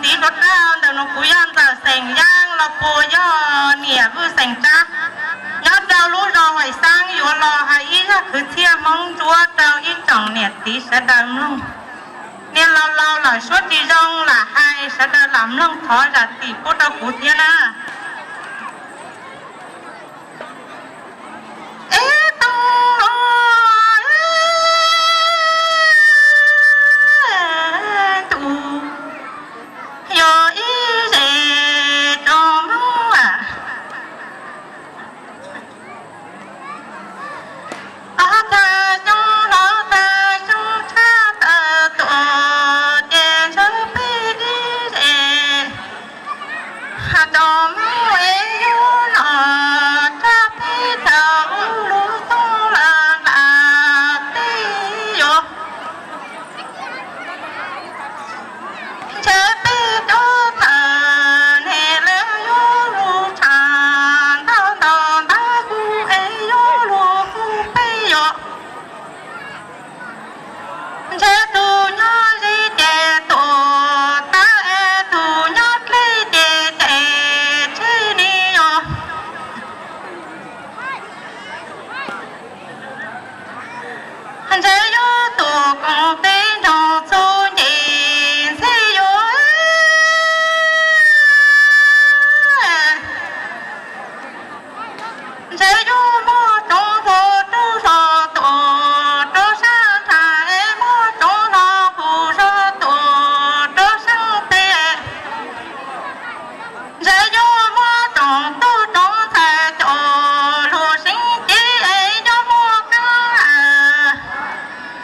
Txiv suav dawg ntawm no kuv yog ntxawm xeem Yaaj los puas yog niam Vwj xeem Tsab, nyob rau lub zos Huais Xaab yuav los hais ib zaj kwv txhiaj Hmoob Ntsuab rau ib tsoom niam txiv sawv daws mloog. Niag laus laus lawm suab tsis zoo lam hais, sawv daws lam mloog thov zam txim pub rau kuv thiab na. Ib tug no, tus yog ib zes rau Hmoob a. Ob tag xyoo no tag xyoo tshaj tawm tuaj ces ntshe peb ib zes rau Hmoob es yug los rau peb thaum ub lug tooj lawm nqaj teb yuav. Ntshe peb cov tawm ne lawv yuav lug tshaj ntau ntau ntawd kuv es yuav lug kuv peb yuav. Ntshe tus nyob ze ces tuaj tag es tus nyob dleb ces ces tsis ni yuav. Ntshe yuav tuaj koom peb nrog txuj nce ntxhib yuav. Ntshe yuav muaj tsoov hluas rub zog tuaj rau sab nrag es muaj tsoov hluas kuj zog tuaj rau sab pem. Ntshe yuav muaj tsoom tub tsoom ntxhais coj lug sib ceg es yuav muaj kab,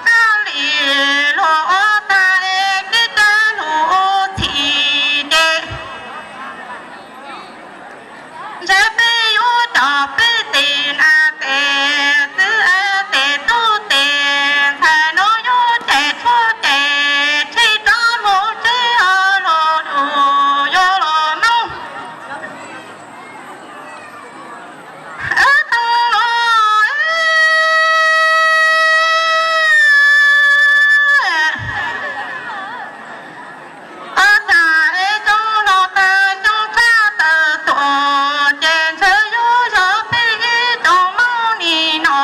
kab li luag ua tag es kev cai lug ua txhij ces. Ntshe peb yuav coj peb tes nas tes txwv tes tub tes ntxhais no yuav cais tshuaj cais tsheb rov mus tsev os, luag lug yuav los noob. Ib tug no, ib tag es xyoo los tag xyoo tshaj tawm tuaj ces ntshe yuav yog peb ib tsoom Hmoob nim no,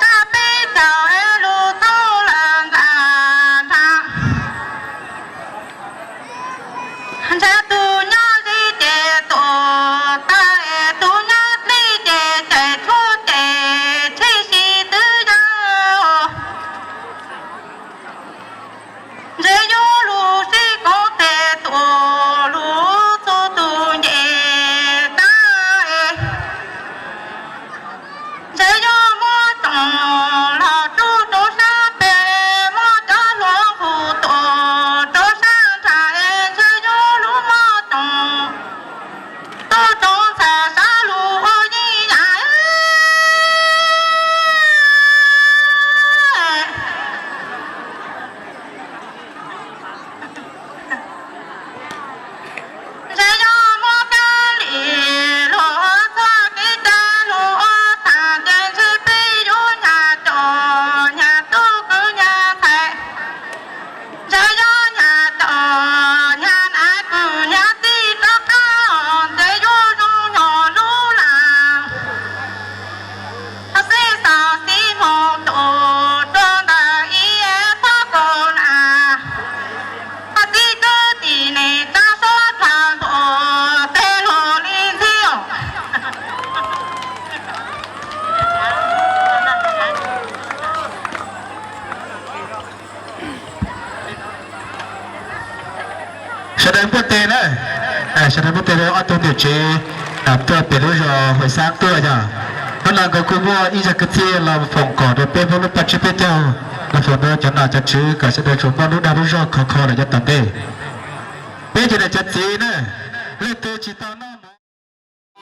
tag peb thaum es lug tooj lawm nqaj nrag. Ntshe tus nyob ze ces tuaj tag es tus nyob dleb ces cais tshuaj cais tsheb sib twv yam. Ntshe yuav lug sib koom tes tuaj lug txug tus nce tag es. Ntshe yuav muab tsoom los rub rau sab pem, muab cov hluas nqus tuaj rau sab nrag es ntshe yuav lug muab tsoom tub tsoom ntxhais sab lug ua yeeb yam. Ntshe yuav muab kab li luag txoj kev cai lug ua tag ces ntshe peb yuav nyag coj nyag tub kwv nyag ntxhais. Ntshe yuav nyag coj nyag nais kwv nyag tij rov qab, ntshe yuav zoo nyuag lub lag. Xib xaus xib moog tuaj rau ntawm ib txhob kaus nas, txib kwv tij neej tsa suav dlawg ntuj tej lug li ntxhib. Sawv daws npuaj tes na, sawv daws npuaj tes rau ob tug niam tsev tuaj pem lub zos Huas Xab tuaj yog. Hnub no nkawd kuj muaj ib zaj kwv txhiaj los foom kom rau peb Hmoob lub paj tsib peb caug, los foom rau cov nom cov tswv kom sawv daws tsuas muaj lub dag lub zog khov kho lawm yav tom ntej. Peb cov niam cov txiv na, leej twg tsis tau noj